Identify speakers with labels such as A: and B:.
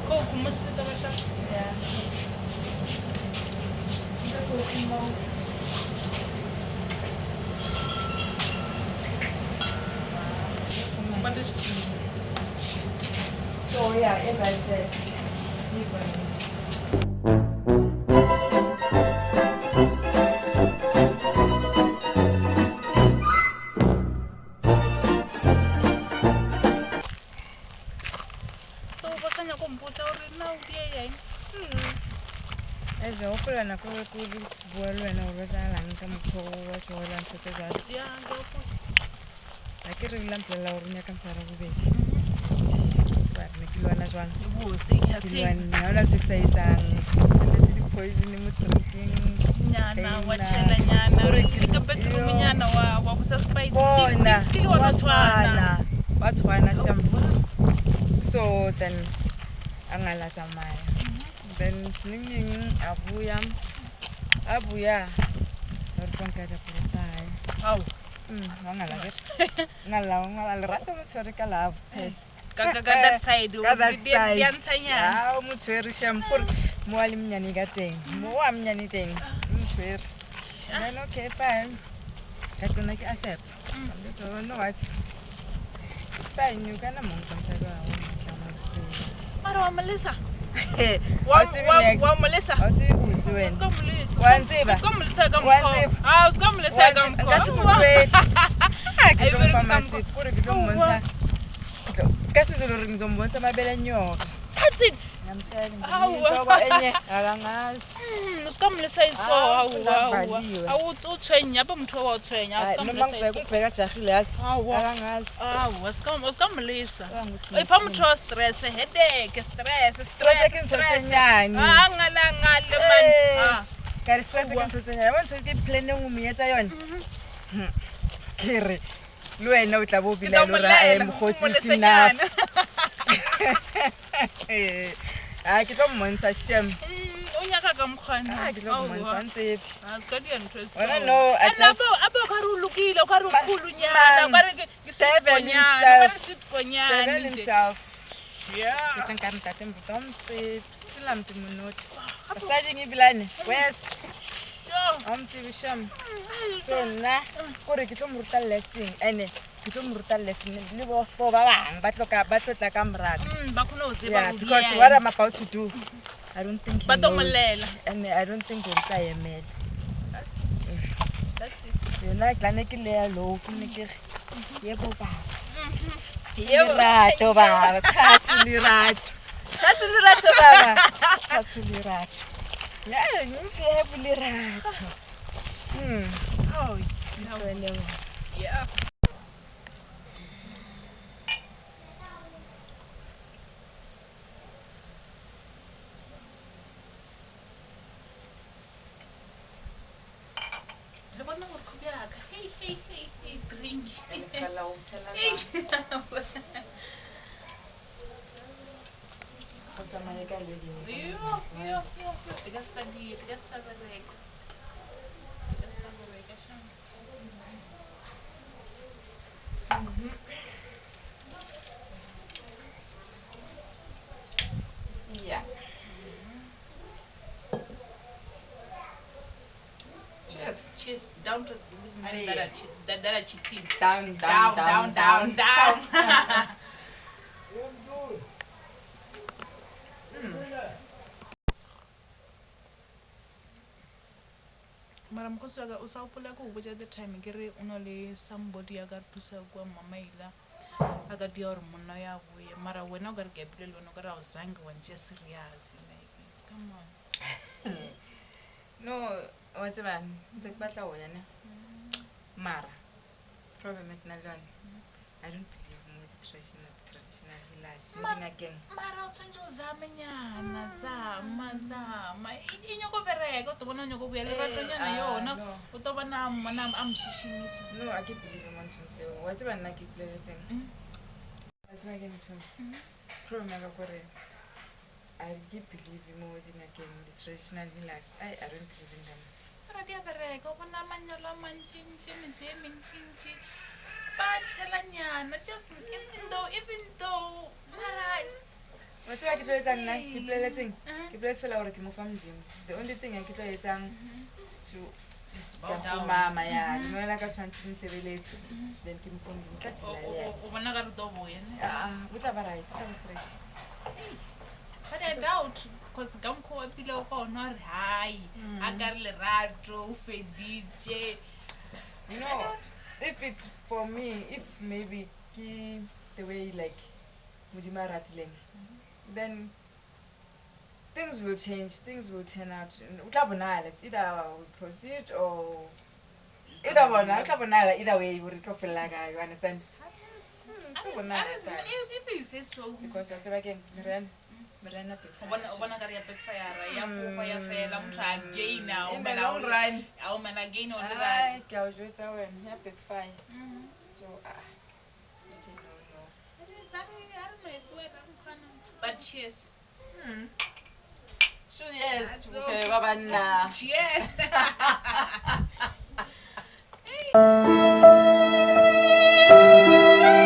A: Coke mo se taba sha.
B: Yeah. Nka Coke mo.
A: What is
B: So yeah, as I said, we're going to
A: So ba sa nyaka go mpotsa gore na o bia yang?
B: As wa gopola nako e ke bua le wena gore etsahalang ka mokgwa o wa tlogelang ntho tse jwalo.
A: Ya, ke gopola.
B: Ha ke re la mpolelela gore o nyaka mosadi wa bobedi. Tseba re ne ke lwana jwang.
A: Bose, ke a
B: Ke
A: tseba.
B: lwanne, ha hona ntho e ke sa etsang. Ke di-poison mo drinkeng.
A: Nyana wa
B: Tjhela.
A: tšhela nyana
B: Gore
A: le ka bedroom
B: yo.
A: nyana wa busa spice still
B: Bona,
A: still still wa no tshwana.
B: Wa tshwana shame. So then a ngala tsamaya. Then senengneng a buya. A buya. Ba re tlo nka diaparo tsa hae.
A: Ao.
B: Wa ngala akere? Ngala, ngala lerato mo tshwere ka love.
A: Ka that side
B: Ka that
A: di
B: side.
A: di a ntshanyana.
B: Ah, o mo tshwere shame kore mo a le monyane ka teng. Mo a monyane teng. O mo tshwere. Then okay, fine. Ka qena ke accept. You know what? It's fine, you kana mo nka mosadi wa hao, o tla mo bobedi.
A: Mara wa molesa.
B: Ha
A: Wa
B: o tsebe
A: wa
B: next.
A: wa molesa.
B: Ha o tsebe bose wena.
A: O ska molesa.
B: Wa ntseba?
A: O ska molesa ka
B: Wa
A: mokgwa.
B: ntseba?
A: Ah, o ska molesa ka mokgwa.
B: Nka se mo tlohele. Ah, ke
A: Ai,
B: tlo
A: bereke
B: mo fa
A: ka mokgwa.
B: masepe, kore ke tlo
A: Aowa.
B: mmontsha. Ka Sezulu re ngizombonisa amabele enyoka.
A: That's it.
B: Ngiyamtshela nje,
A: Aowa.
B: inhloko enye akangazi.
A: O ska molesa iso.
B: Ah,
A: Aowa, aowa.
B: ungavaliwe.
A: Awu o tshwenya ape motho wa o tshwenya. O
B: Hayi,
A: ska
B: noma
A: molesa
B: ngibheka
A: iso.
B: ungibheka jahile yazi.
A: Aowa.
B: Akangazi.
A: Aowa, o ska molesa.
B: Cabanga ukuthi
A: E fa motho wa stress, headache, stress,
B: Stress
A: stress,
B: ke ntho tse
A: stress.
B: nyane.
A: Ah, ngala ngale man.
B: Eh.
A: Ah.
B: Ka re stress ke
A: Aowa.
B: ntho tse nyane. Wa ntho ke plan e nngwe mo etsa yona. Ke re le wena o tla bo o
A: Ke tla
B: belaela hore, ae,
A: molela,
B: mokgotsi, it's
A: molesenyana.
B: enough. Ah, ke tlo mmontsha shem.
A: O nyaka ka mokgwa
B: Ah, ke tlo mmontsha, ha ntsebe.
A: Ah, se ka dia ntho e so.
B: Wena no, I
A: And
B: just
A: ape o ka re o lokile, o ka re o
B: Ma-
A: khulunyana,
B: man,
A: o ka re ke
B: Devil
A: sweet-konyana, o ka re
B: himself.
A: sweet-konyana
B: Devil
A: nje.
B: himself.
A: Yeah.
B: Ke tla nka re ntate Mbuta o motsebe, sela mpe monotli. Basading ebilane, wes.
A: Sure.
B: Ha o motsebe shem.
A: Ai,
B: So nna kore ke tlo mo ruta lesson ene ke tlo mo ruta lesson le bo four ba bang ba tlo ka ba tlo tla ka moraka.
A: Ba kgone ho tseba
B: Yeah,
A: hore
B: because
A: yena.
B: what I'm about to do, I don't think he
A: Ba tlo
B: knows.
A: molela.
B: And I don't think o tla emela.
A: That's it. That's it.
B: Yona ke tla ne ke leya low, ke ne ke re yebo baba.
A: Yebo.
B: Lerato baba, thathu lerato. Thathu lerato baba. Thathu lerato. Ya, ngithi yebo lerato.
A: Oh,
B: Ngithola wena.
A: yeah. Le bona gore kgobe ya ka. Hey, hey, hey, hey, drink. Hey.
B: O tsamaye ka le lengwe.
A: Yo, yo, yo, yo. E ka sa di, e ka sa bereka. E ka sa bereka, sha.
B: Yeah. Cheers.
A: Cheers. Down to the women that are that are cheating.
B: Down,
A: Down,
B: down,
A: down, down, down. Mara mokgotsi wa ka o sa gopola ke go botša the time ke re o na le somebody a ka re thusa kua Mamaila a ka dia gore monna ya boye mara wena o ka re ke apile le wena o ka re a o zange wa ntšea serious like come on.
B: No, wa tseba ntse ke batla ho ya ne. Mara problem e ke na le yona. I don't believe mo di traditional healers. Mo dingakeng.
A: Mara o tshwanetse o zame nyana zama zama e nyako bereka o tlo bona o nyako boya leratonyana
B: Eh, ah,
A: yona
B: no.
A: o tlo bona a mmona a mo šišimisa.
B: No, a ke believe mo nthong tseo. Wa tseba nna ke ipoleletseng. Wa tseba ke ntho. Problem ya ka kore I ke believe mo dingakeng, di traditional healers. I don't believe in them.
A: Mara di a bereka o bona manyalo a mantšintši metse e mentšintši. Ba tšhelanyana just even though even though mara
B: Wa tseba ke tlo etsang nna? Ke ipoleletseng?
A: Eh.
B: Ke ipoleletse fela gore ke mo fa Modimo. The only thing e ke tlo e etsang to
A: Just
B: ka
A: bow
B: go
A: down.
B: mama ya lengolo la ka tshwanetse le nsebeletse. Then ke mo fa Modimo. Tla
A: O-
B: tila
A: o
B: le yena.
A: o- o bona ka re tlo boya ne?
B: Ah, o tla ba right, o tla ba straight.
A: But I doubt cause ka mokgwa wa pila o ka ona re hai a ka re lerato o feditše.
B: You know, if it's for me, if maybe ke the way like Modimo a ratileng, then things will change, things will turn out. O tla bonala, it's either we proceed or either bona, o tla bonala either way gore e tlo fella kae, you understand? Tlo bonala taba.
A: If you say so.
B: Because wa tseba keng, meriana, meriana
A: O bona o bona ka re ya backfire ya fofa ya fela motho a gaina o
B: In the
A: mela
B: long run.
A: a o mela gain o
B: Ai,
A: lerato.
B: ke a o jwetsa wena, ya backfire. So, ah, it's a no no.
A: But cheers.
B: So yes,
A: So-
B: bofebe ba banna.
A: Cheers.